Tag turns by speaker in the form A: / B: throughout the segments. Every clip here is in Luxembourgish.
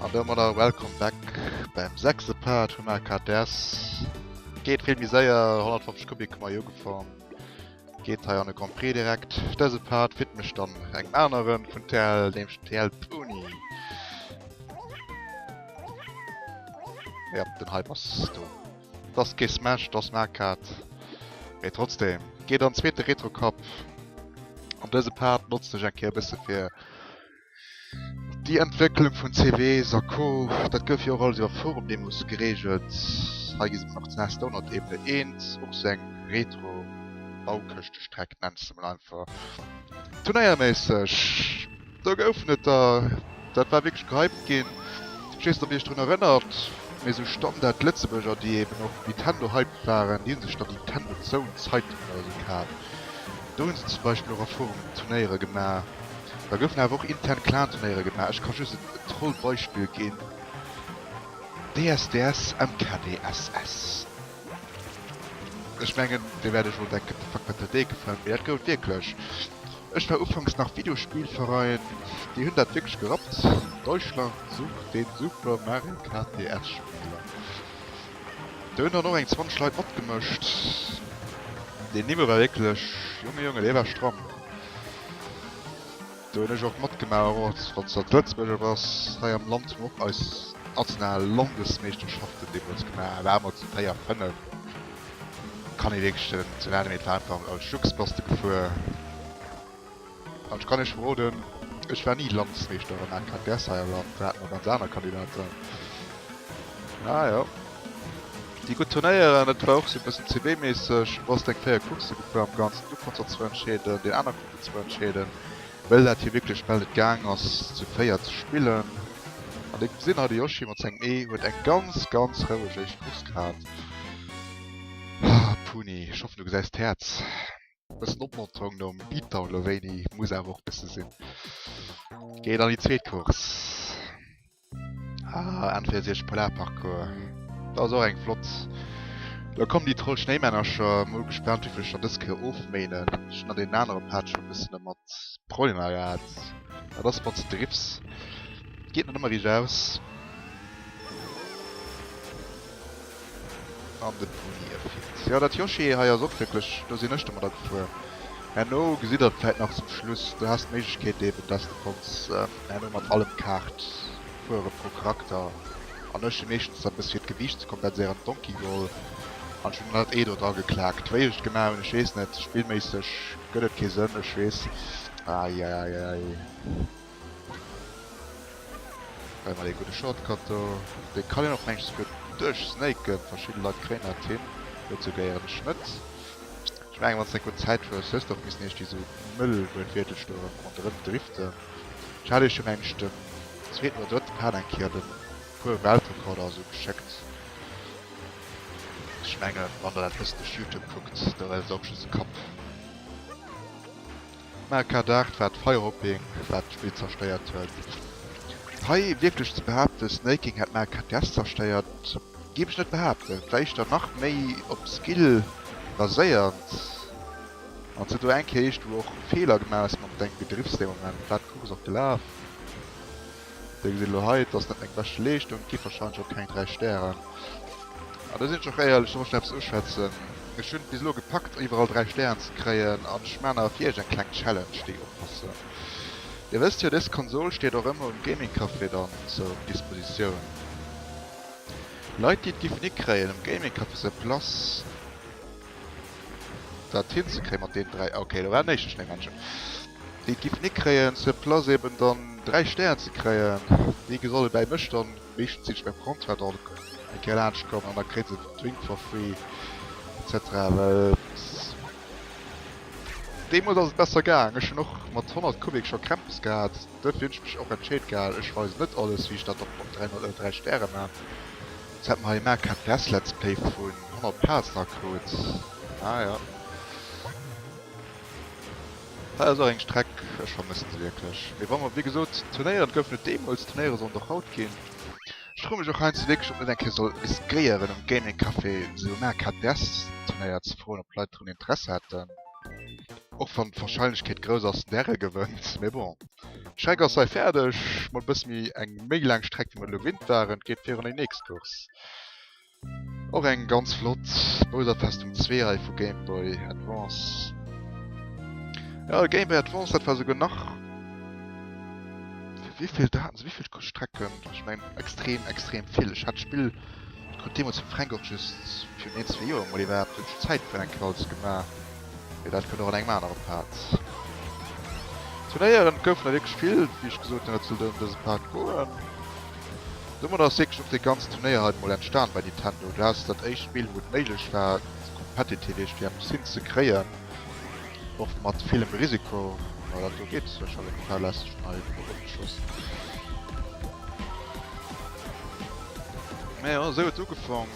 A: An domadder welcome back beim sechste Part vum AKDS. Geet vill méi séier, 150 Kubik hu mer jo ugefaang. Geet hei an de Grand Prix direkt. Dëse Part widme ech dann engem aneren vun TL, nämlech dem TL Pony. Ja, den Hype ass do. Et ass kee Smash, et ass Mario Kart. Mee trotzdem, geet an zweete Retro Cup. An dëse Part notzen ech eng Kéier e bësse fir Déi Entwécklung vun CVs a Co, dat gouf jo och alles iwwer Forum deemools gereegelt. Hei gi se mer nach den S-Donut Ebene 1, och sou eng Retro Baukëschtestreck nennen ech se mol einfach. Turnéierméisseg, do goufen et der, dat war wierklech gehypt ginn. Ech weess net ob dir iech drun erënnert, mee sou Standard Lëtzebuerger déi eben och Nintendo hyped waren, déi hu sech dann Nintendo Zone Zeitungen oder sou kaf. Do hu se zum Beispill och a Forum Turnéiere gemaach. Da goufen awer och intern Clan-Turnéiere gemaach. Ech ka just en Troll-Beispill ginn, DSDS MKDSS. Ech mengen, Dir wäert Iech elo denken, The fuck, wat huet dee gefëmmt? Mee dat gouf et wierklech. Ech war ufanks nach Videospielverein, déi hunn dat wierklech gerappt. Deutschland sucht den Super Mario Kart DS-Spieler. Do hunn dann och eng 20 Leit matgemëscht. Deen Niveau war wierklech, Junge, Junge, dee war stramm. Do hunn ech och matgemaach, och als wann s de als Lëtzebuerger bass. Hei am Land hu mer och eis national Landesmeeschterschaften deemools gemaach, war ëmmer zu 4, 5. Kann ee wierklech den zu nahe, mee et war einfach als Jux bass de gefuer. An ech kann iech verroden, ech war ni Landesmeeschter am AKTS hei am Land, do hate mer ganz aner Kandidaten. Ah jo. Déi gutt Turnéieren, dat war och sou e bëssen CB-méisseg, du bass deng 4 Coursse gefuer am Ganzen, du konns der zwou entscheeden, deen aner konnt der zwou entscheeden, well dat jo wierklech bal net gaang ass zu 4 ze spillen. An dir gesinn hei, de Yoshi mat sengem E huet eng ganz, ganz roueg éischt Course gehat. Ah Puni, ech hoffen du gesäis d'Häerz. Bëssen Opmonterung nom Beatdown lo wéini, muss awer och bësse sinn. Geet an déi zweet Course. Ah, N64 Polarparcours. Dat ass och eng flott. Lo kommen déi Troll Schnéimännercher. Mol gespaant wéivill ech der dës Kéier ofméinen. Ech hunn an deenen anere Part scho bëssen dermat Problemer gehat. Dat ass wanns de driffs. Geet net ëmmer riicht aus. An de Pony erfiert. Jo, dat Yoshi hei ass och wierklech, do sinn ech domadder gefuer. Herno gesitt der et vläit nach zum Schluss, du has d'Méiglechkeet eben, dass de konns herno mat allem Kart fuere pro Charakter. An ech hu meeschtens da bësse fir d'Gewiicht ze kompenséieren Donkey geholl an ech hunn dann dat E do dra geklaakt. Wéi ech et gemaach hunn, ech weess net, spillméisseg gëtt et kee Sënn, ech weess. Aiaiaiai. Hei mat ee gudde Shortcut do. Dee kann een och mengen ech souguer duerchsnaken. Verschidde Leit kréien dat hin. Dozou gehéieren ech net. Ech mengen wanns de eng gutt Zäit hues, hues de och missen iergdwi sou mëll wuertwiertlech do erëm ronderëm driften. Ech hat iech jo mengen ech den zweeten oder drëtte Part eng Kéier den puer Weltrekorder a sou geschéckt. Ech mengen wann der dat bëssen duerch Youtube kuckt, da huelt der och just e Kapp. Mario Kart 8 war d'Firehopping wat d'Spill zerstéiert huet. Hei wierklech ze behaapten Snaking hätt Mario Kart DS zerstéiert géif ech net behaapten. Et war éischter nach méi op Skill baséiernd an s de do eng Kéier iergendwou och Feeler gemaach hues mat dengem Gedriffs dee Moment war d'Course och gelaf. Dir gesitt elo hei, et ass net meng beschte Leeschtung, et gi warscheinlech och keng 3 Stären. An do sinn ech och éierlech, do muss ech nach eppes uschwätzen, Ech hunn et bis elo gepackt iwwerall 3 Stären ze kréien an ech maachen awer fir iech eng kleng Challenge, déi oppassen. Dir wësst jo, dës Konsol steet och ëmmer um Gaming Café dann zur Dispositioun. Leit déi et giffen hikréien um Gaming Café sur place dat hinzekréien mat deenen 3, ok do war en éischte Schnéimännchen, déi et giffen hikréien sur place eben dann 3 Stären ze kréien, déi solle bäi mech dann, meeschtens sinn ech beim Comptoir dann eng Kéier laanscht kommen an da kréie se den Drink for free etc. Well deemools ass et besser gaang, ech hunn och mat 100 Kubik scho Krämpes gehat, duerfir hunn ech mech och entscheet gehat, ech weisen net alles wéi ech dat op 3 3 Stäre man. Jetzt hätt mer hei e Mario Kart DS Let's Play vun 100 Parts nach krut. Ah ja. Hei ass och eng Streck, ech vermëssen se wierklech. Mee wa mer, wéi gesot, Turnéieren goufen et deemools, Turnéiere sollen et och haut ginn. Ech froe mech och heiansdo wierklech, ob net eng Kéier soll riskéieren um Gaming Café esou e Mario Kart DS Turnéier ze froen, ob d'Leit drun Interesse hätten. Och wann d'Warscheinlechkeet grouss ass, den Daryl gewënnt. Mee bon, d'Streck ass hei fäerdeg. Mol e bësse méi eng méi laang Streck wéi mer elo gewinnt waren. Et geet virun déi nächst Course. Och eng ganz flott Bowser Festung 2 hei vu Game Boy Advance. Ja, Game Boy Advance, dat war souguer nach Fir wéivill haten se wéivill Strecken? Ech mengen extrem extrem vill. Ech hat d'Spill krut deemools vum Fränk och just virun een, zwee Joer emol iwwerhaapt huet ech Zäit fir eng Kéier alles gemaach. Mee dat kënnt och an engem anere Part. Turnéieren goufen der wierklech vill, wéi ech gesot hunn, dat sollt ëm dëse Part goen. Domadder ass wierklech och dee ganzen Turnéier hei emol entstan bei Nintendo. Du has dat éischt Spill wou et méiglech war competitive iergendwéi eppes hinzekréien, och mat villem Risiko. Ma dat do geet sécherlech fahrlässeg hei eropgeschoss. Mä jo, esou huet et ugefong.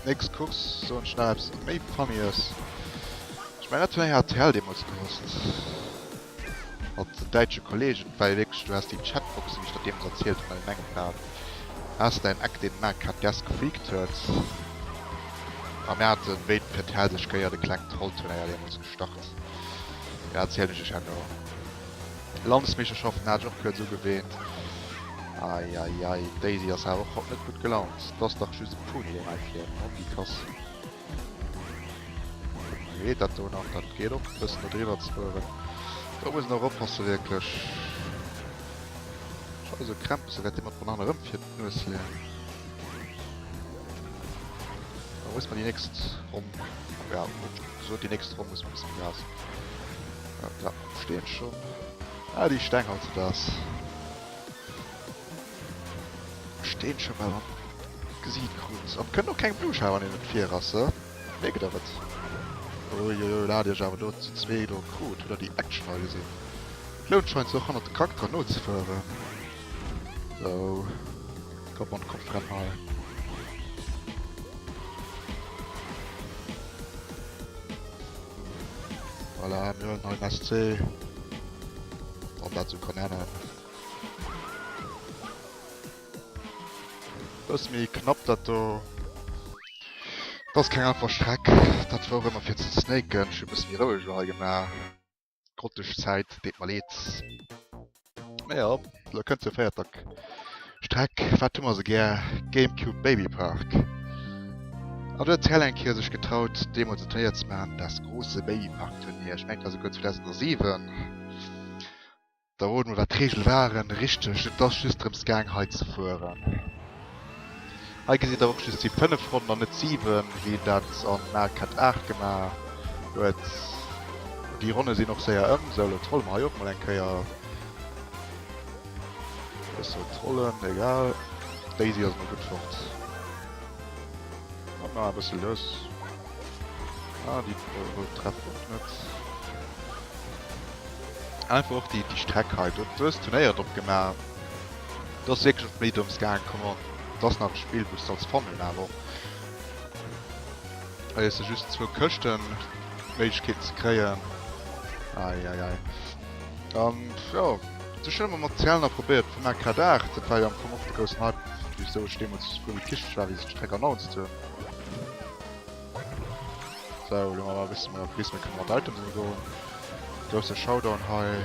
A: Nächst Course soen ech nach eppes méi Funnyes. Ech mengen dat huet rtl deemools gehost mat den däitsche Kollegen. Et war jo wierklech, du has déi Chatboxen, wéi ech der deemools erzielt hunn, an engem Part has de en Eck deen den Mac Desk gefreakt huet. A mir haten wéi fir rtl sech gehéiert e klengt Trollturnéier deemools gestart. Dat erzielen ech iech herno. Landesmeeschterschaften hat ech och kuerz ugewähnt. Ei ei ei, d'Daisy ass awer och haut net gutt gelaunt. 't ass dach just e Pony deen hei fiert, Nondikass. Geet dat do nach? Dat geet och e bëssen do driwwer ze fueren. Do muss een och oppasse wierklech. Scho esou Krämpes, wäert dee mat Banane erëm fir d'Nues leeën. Da muss mer déi nächst Ronn, ja, gesot déi nächst Ronn muss mer e bësse méi Gas. Ja, dat stehen schon. Ah, déi Steng haut ze das. Steen schon bal an d'Gesiit krut. An kënnt och keng Blusch awer wann een net vir ass, he? Mierkt der et? Uiuiui, lo hat iech awer do zu zwee do krut. Hutt der déi Action hei gesinn? Et lount scheint se och hannert de Charakter nozefueren. Sou, Kopp an Kopp rennen hei. Voilà, mir huelen hei den SC. Wann dat sou kann nennen. Bësse méi knapp dat do. Dat ass keng einfach Streck. Dat war och ëmmer fir ze snaken. Ech hu e bësse méi roueg elo hei gemaach. Groteg Zäit, deet mer leed. Mee jo, elo kënnt zur véierter Streck. Wat hu mer se gär? Gamecube Baby Park. An do huet d'Hell eng Kéier sech getraut, deemools en Turnéier ze maachen, Das große Baby Park Turnier. Ech mengen, dat war souguer 2007. Da rot mol wat d'Reegele waren. Richteg, et ass just drëms gaang hei ze fueren. Hei gesitt der och just déi 5 Ronnen an net 7, wéi een dat an Mario Kart 8 gemaach huet. Déi Ronne sinn och séier ëm. Sou, elo trolle mer hei och mol eng Kéier. Bësse trollen, egal. D'Daisy ass mol gutt fort. An nach e bësse lues. Ah, déi rout trefft och net. Einfach och déi, déi Streck hei. Do, do hues Turnéier drop gemaach. Do ass wierklech och méi drëms gaang, come on, et ass nach e Spill, wou s de als Fan hunn awer och. Hei hues de just zwou Këschten, d'Méiglechkeeten ze kréien. Ei, ei, ei. An, jo, du schon ëmmer mat Zellen a probéiert vum Mario Kart 8. Dat war jo am Fong och de groussen Hype, wisou ech deemools frou wéi d'Kischt war, wéi se d'Streck announced hunn. Sou, lo awer wësse mer, wéi mir kënne mat Items ëmgoen. Grousse Showdown hei.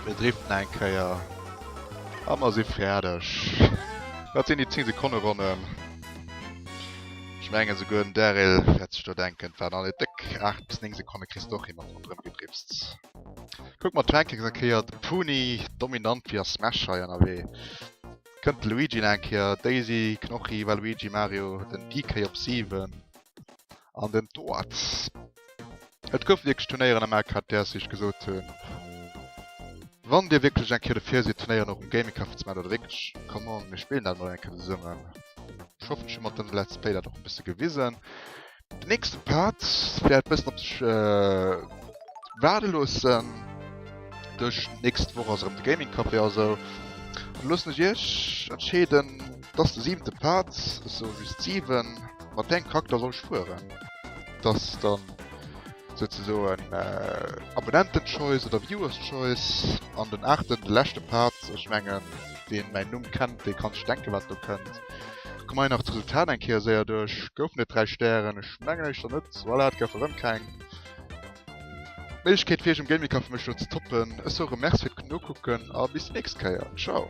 A: Mir driften eng Kéier. A mer si fäerdeg. Dat sinn déi 10 Sekonne Ronnen. Ech mengen esouguer den Daryl wäert sech do denken, et waren alle déck 8 bis 9 Sekonne kriss de och hin mat ronderëm gedrifts. Kuck mer d'Rankings eng Kéier. De Puni dominant via Smash hei ënnerwee. Kënnt de Luigi nach eng Kéier, Daisy, Knochi, Waluigi, Mario, den DK op 7 an den Toad. Et goufen wierklech Turnéieren am AKTS, wéi ech gesot hunn. Wann dir wierklech eng Kéier dofir sidd Turnéieren och um Gaming Café ze maachen oder wierklech, come on, mir spillen dat mol eng Kéier zesummen. Ech hoffen ech hu mat dësem Let's Play dat och e bësse gewisen. Den nächste Part wäert bëssen op sech waarde loossen. Duerch nächst Woch ass erëm de Gaming Café a sou. An loossen ech iech entscheeden, et ass de siwente Part, ech soe just 7, mat wéi engem Charakter soll ech fueren? Et ass dann souzesoen Abonnenten-Choice oder Viewers Choice. An den aachten, de leschte Part, ech mengen, wien mäin Numm kennt, dee kann sech denken, wat do kënnt. Kucke mer hei nach d'Resultat eng Kéier séier duerch. Goufen et 3 Stären? Ech mengen éischter net. Voilà, et goufe rëm keng. Méiglechkeet fir iech um Gaming Café mech do ze toppen. Ech soe Merci fir d'Nokucken a bis déi nächst Kéier. Ciao.